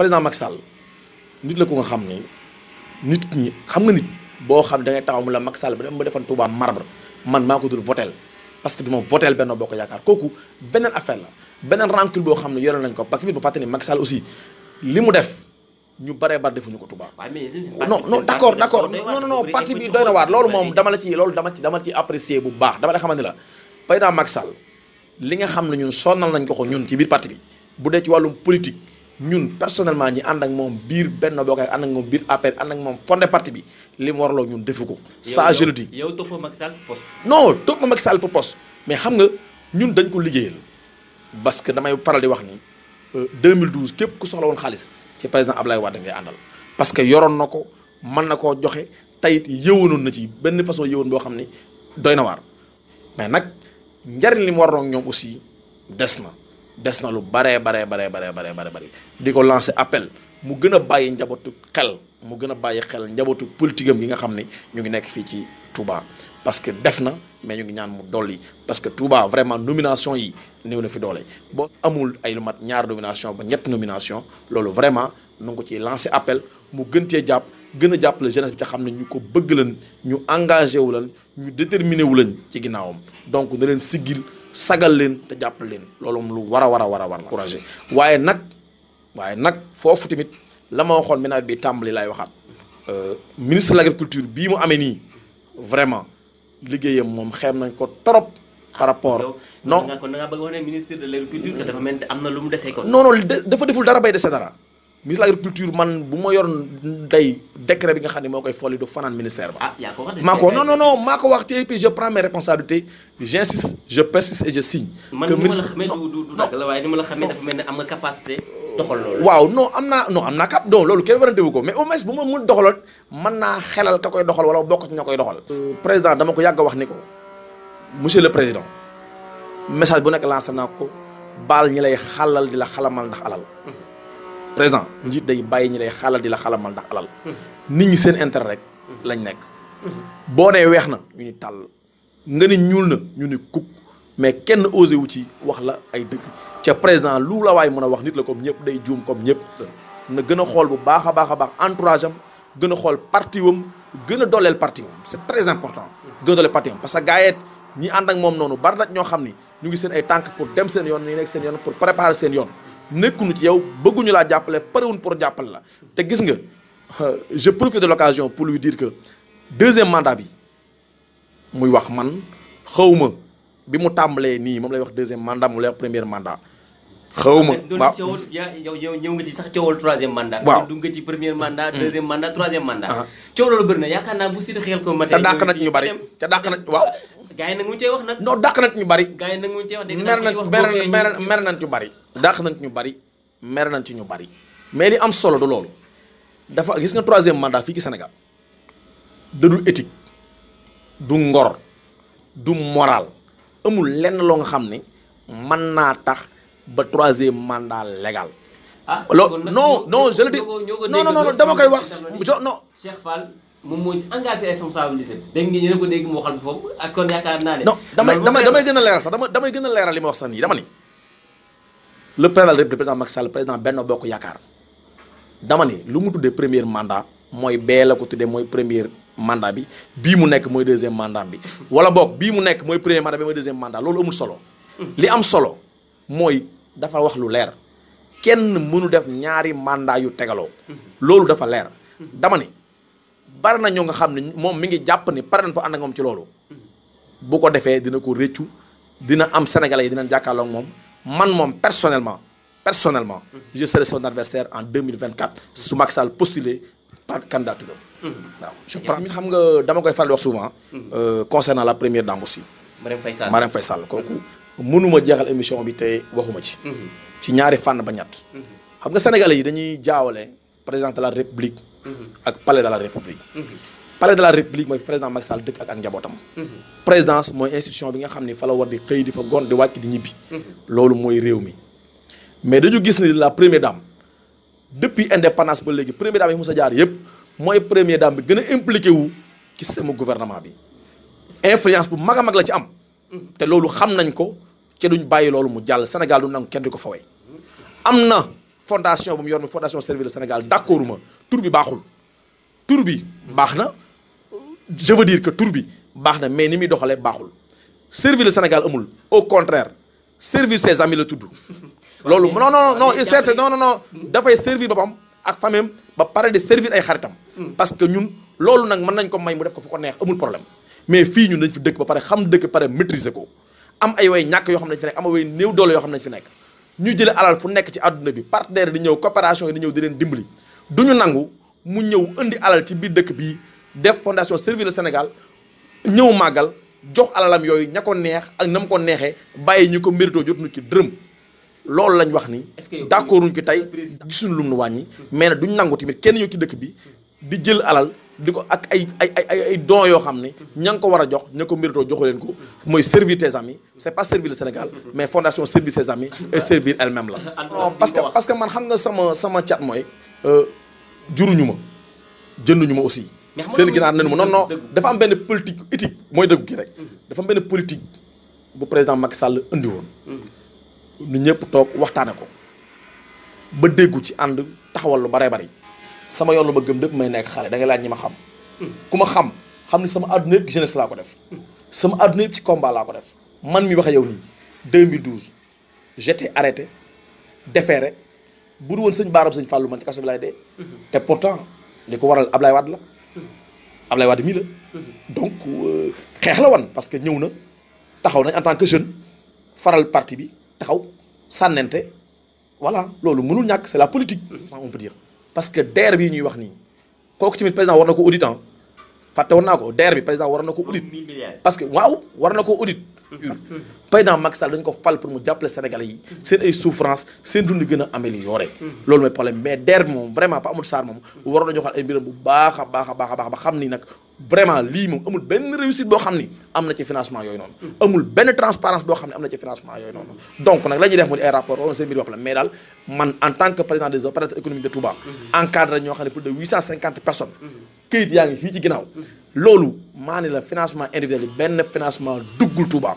président Macky Sall nit la ko nga xam ni nit ñi xam nga nit boo xam da ngay taxaw mu la Macky Sall ba dem ba defan Touba marbre man maa ko dul votel parce que du ma votel Benno Bokk Yaakaar kooku beneen affaire la beneen rancune boo xam ne yore nañ ko parce que bu fàtte ni Macky Sall aussi li mu def ñu baree bari defuñu ko Touba. non d'accord non parti bi doy na waar loolu moom dama ci apprécier bu baax dama la xamante ni la président Macky Sall li nga xam ne ñun sonnal nañ ko ñun ci biir parti bi bu dee ci wàllum politique ñun personnellement ñi ànd ak moom biir Benno Bokk Yaakaar ànd ak moom biir APR ànd ak moom fondé parti bi li mu waraloo ñun defu ko. ça je le dis yow topp Macky Sall pour poste. non topp ma Macky Sall pour poste mais xam nga ñun dañ ko liggéeyal parce que damay faral di wax ni 2012 képp ku soxla woon xaalis ci président Ablaye Wade ngay àndal parce que yoroon na ko mën na koo joxe tayit yëwanoon na ci benn façon yëwoon boo xam ni doy na waar mais nag njariñ li mu waroon ak ñoom aussi des na lu baree di ko lancer appel mu gën a bàyyi njabootu xel mu gën a bàyyi xel njabootu politique am yi nga xam ne ñu ngi nekk fii ci Touba parce que def na mais ñu ngi ñaan mu dolli parce que Touba vraiment nomination yi néew na fi doole boo amul ay lu mat ñaar nomination ba ñett nomination loolu vraiment nu ngi ko ciy lancer appel mu gën cee jàpp gën a jàppale jeunesse bi ca xam ne ñu ko bëgg leen ñu engagé wu leen ñu déterminé wu leen ci ginnaawam donc na leen siggil sagal leen te jàppal leen loolu moom lu war a la encouragé waaye nag foofu tamit la ma waxoon nawet bi tàmbali laay waxaat ministre de l'agriculture bii mu amee nii vraiment liggéeyam moom xeeb nañ ko trop par rapport non kon da nga bëgg wax ne ministre de l'agriculture que dafa mel ni am na lu mu desee kon non dafa deful dara bay dese dara ministre de l'agriculture man bu ma yoroon day décret bi nga xam ne moo koy folli du fanaan ministère ba yaa ko wax maa ko wax ci et puis je prends mes responsabilités j'insiste je persiste et je signe que ministre man du nag la waaye ni ma la xamee dafa mel ne am nga capacité doxal loolu waaw am naa cap donc loolu kenn warante wu ko mais au moins bu ma mun doxaloon mën naa xelal ka koy doxal wala bokk ci ñoo koy doxal président dama ko yàgg a wax ni ko monsieur le président message bu nekk lancé naa ko baal ñi lay xalal di la xalamal ndax alal président njiit day bàyyi ñi lay xalal di la xalamal ndax alal nit ñi seen intérêt rek lañ nekk boo nee weex na ñu ni tàll nga ni ñuul na ñu ni kuk mais kenn osé wu ci wax la ay dëgg ca président lu la waay mën a wax nit la comme ñëpp day juum comme ñëpp na gën a xool bu baax a baax entourage am gën a xool parti wam gën a dooleel parti wam c'est très important gën a dooleel parti wam parce que gars ñi ànd ak moom noonu bari na ñoo xam ni ñu ngi seen ay tànk pour dem seen yoon ñu nekk seen yoon pour préparer seen yoon nekkuñu ci yow bëgguñu laa jàppale parewuñ pour jàppale la te gis nga je profite de l'occasion pour lui dire que deuxième mandat bi muy wax man xawma bi mu tàmbalee nii moom lay wax deuxième mandat mu lay wax premier mandat xawma waaw yow ñëw nga ci sax coowal troisième mandat waaw du nga ci premier mandat deuxième mandat troisième mandat coow loolu bëri na yaakaar naa bu Siteu xel ko matin te dàq na ci ñu bari te dàq na waaw gars yi nag mu cee wax nag non dàq na ci ñu bari gars yi nag mu cee wax mer nañ ci bari dàq nañ ci ñu bari mer nañ ci ñu bari mais li am solo du loolu dafa gis nga troisième mandat fii ci Sénégal dadul éthique du ngor du moral amul lenn loo nga xam ne mën naa tax ba troisième mandat légal non je le dis non dama koy wax non Cheikh Fall moom moo engagé responsabilité dégg nga ñu ne ko dégg mu waxal bi foofu ak kon yaakaar naa ne non damay gën a leeral sax damay gën a leeral li ma wax sax nii dama ni le président Macky Sall président Benno Bokk Yaakaar dama ni lu mu tuddee premier mandat mooy bee la ko tuddee mooy premier mandat bi bii mu nekk mooy deuxième mandat bi wala boog bii mu nekk mooy premier mandat bi mooy deuxième mandat loolu amul solo li am solo mooy dafa wax lu leer kenn mënu def ñaari mandat yu tegaloo loolu dafa leer dama ni bari na ñoo nga xam ne moom mi ngi jàpp ni pare nañ ko ànd ak moom ci loolu bu ko defee dina ko rëccu dina am sénégalais yi dinañ jàkkaarloo ak moom man moom personnellement je serai son adversaire en 2024 su Macky Sall postulé par candidature waaw je pense tamit xam nga dama koy faral di wax souvent concernant la première dame aussi Marème Faye Sall kooku mënuma jeexal émission bi te waxuma ci ñaari fànn ba ñett xam nga sénégalais yi dañuy jaawale président de la république ak palais de la république palais de la république mooy président Macky Sall dëkk ak njabootam présidence mooy institution bi nga xam ni fa la war di xëy di fa gont di wàcc di ñibbi loolu mooy réew mi mais dañu gis ni la première dame depuis indépendance ba léegi première dame yi mos a jaar yëpp mooy première dame bi gën a impliqué wu ci système gouvernement bi influence bu mag a mag la ci am te loolu xam nañ ko te duñ bàyyi loolu mu jàll Sénégal du nangu kenn di ko fawee am na fondation bu mu yor mi fondation Servir le Sénégal d'accorduma tur bi baaxul tur bi baax na je veux dire que tur bi baax na mais ni muy doxalee baaxul Servir le Sénégal amul au contraire servir ses amis la tudd loolu non il sert non dafay servir boppam ak famille ba pare de servir ay xaritam parce que ñun loolu nag mën nañ ko may mu def ko fu ko neex amul problème mais fii ñun dañ fi dëkk ba pare xam dëkk pare maîtriser ko am ay way ñàkk yoo xam ne dañ fi nekk am ay way néew doole yoo xam ne dañ fi nekk ñu jëlee alal fu nekk ci àdduna bi partenaire di ñëw coopération yi di ñëw di leen dimbali du ñu nangu mu ñëw indi alal ci biir dëkk bii def fondation Servir le Sénégal ñëw màggal jox alalam yooyu ña ko neex ak na mu ko neexee bàyyi ñu ko mérito jotuñu ci dërëm loolu lañ wax ni d'accord uñ ci tey gisuñu lum nu wàññi mais nag duñ nangu tamit kenn ñëw ci dëkk bi di jël alal di ko ak ay dons yoo xam ne ña nga ko war a jox ña ko mérito joxu leen ko mooy servir tes amis c'est pas Servir le Sénégal mais fondation Servir ses amis et servir elle-même la non parce que man xam nga sama cat mooy juruñu ma jënduñu ma aussi seen ginaar nenu ma non dafa am benn politique éthique mooy dëgg gi rek dafa am benn politique bu président Macky Sall indi woon ni ñëpp toog waxtaane ko ba déggu ci ànd taxawal lu baree bari sama yoon lu ma gëm dëpp may nekk xale da ngay laaj ñi ma xam ku ma xam ni sama àdduna yëpp jeunesse laa ko def sama àdduna yëpp ci combat laa ko def man mi wax yow nii 2012 j'étais arrêté déféré bu du woon sëñ Baaram sëñ Fallou man ci kaso bi laay dee te pourtant li ko waral Ablaye Wade la Ablaye Wade mii la donc xeex la woon parce que ñëw na taxaw nañ en tant que jeune faral parti bi taxaw sànnente voilà loolu mënul ñàkk c'est la politique on peut dire parce que DER bii ñuy wax nii kooku tamit président war na ko audit fàtte woon naa ko DER bi président war na ko audit parce que waaw war na ko audit président Macky Sall dañ ko fal pour mu jàppale Sénégalais yi seen ay souffrance seen dund gën a amélioré loolu mooy problème mais DER bi moom vraiment Pa Amadou Sarr moom waroon na joxal ay mbiram bu baax a baax ba xam ni nag vraiment lii moom amul benn réussite boo xam ni am na ci financement yooyu noonu amul benn transparence boo xam ne am na ci financement yooyu noonu donc nag la ñuy def mu di ay rapport on seen mbir wax la mais daal man en tant que président des opérateurs économiques de Touba encadré ñoo xam ne plus de 850 personnes këyit yaa ngi fii ci ginnaaw loolu maa ni la financement individuel yi benn financement duggul Touba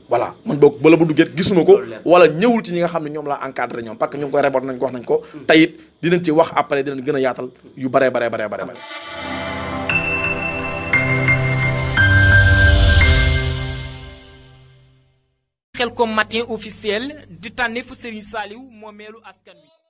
voilà man boog bala bu duggee gisuma ko wala ñëwul ci ñi nga xam ne ñoom laa encadré ñoom parce que ñu ngi koy rebot nañ ko wax nañ ko tayit dinañ ci wax après dinañ gën a yaatal yu bare Khelcom matin officiel di tànneefu Serigne Saliou moomeelu askan wi